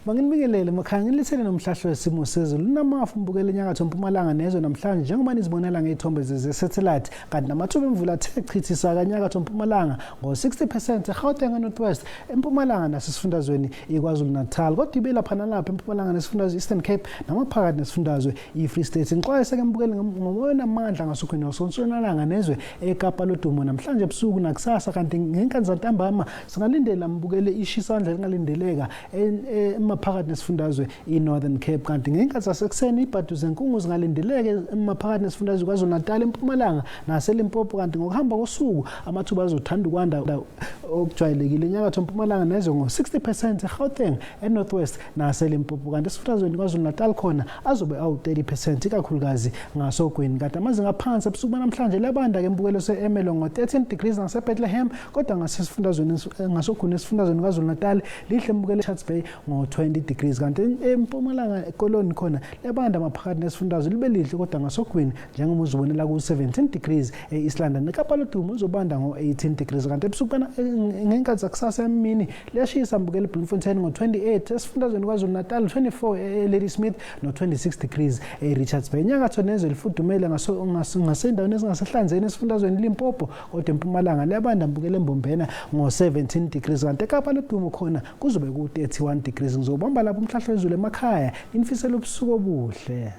Manginibingelele emakhaya, nginilethele nomhlahlo wesimo sezulu. Linamafu mbukele enyakatho mpumalanga nezwe namhlanje njengoba nizibonela ngey'thombe ze-satellite, kanti namathuba emvula athe chithisa kanyakatho mpumalanga ngo-60% eGauteng, eNorth West, eMpumalanga nasesifundazweni iKwaZulu-Natal, kodwa ibe lapha nalapha eMpumalanga nesifundazwe Eastern Cape namaphakathi nesifundazwe i-Free State. Ngixwayise ke mbukeli ngomoya onamandla ngasogwini wasentshonalanga nezwe eKapa lodumo namhlanje ebusuku nakusasa, kanti ngenkathi zantambama singalindela mbukele ishisandla elingalindeleka emaphakathi nesifundazwe i-Northern Cape, kanti ngenkathi zasekuseni ibhadu zenkungu zingalindeleke emaphakathi nesifundazwe KwaZulu-Natal, eMpumalanga naseLimpopo, kanti ngokuhamba kosuku amathuba azothanda ukwanda okujwayelekile enyakatho mpumalanga nezwe ngo-60% eGauteng, eNorth West naseLimpopo, kanti esifundazweni KwaZulu-Natal khona azobe awu-30% ikakhulukazi ngasogwini. Kanti amazinga aphansi ebusuku banamhlanje liyabanda-ke mbukelo se-Ermelo ngo-13 degrees naseBethlehem, kodwa ngasesifundazweni ngasogwini esifundazweni KwaZulu-Natal lihle mbukelo Richards Bay ngo-20 degrees, kanti eMpumalanga eKoloni khona liyabanda maphakathi nesifundazwe libe lihle, kodwa ngasogwini njengoba uzibonela ku-17 degrees e-East London, neKapa lodumo uzobanda ngo-18 degrees, kanti ebusuku ngenkathi zakusasa emini liyashisa mbukela eBloemfontein ngo-28, esifundazweni KwaZulu-Natal 24, e-Ladysmith no-26 degrees e-Richards Bay. Enyakatho nezwe lifudumele ngasendaweni ezingasehlanzeni esifundazweni Limpopo, kodwa eMpumalanga liyabanda mbukela eMbombela ngo-17 degrees, kanti eKapa lodumo khona kuzobe ku-31 degrees. Ngizobamba lapho umhlahlo wezulu emakhaya, inifisela ubusuku obuhle.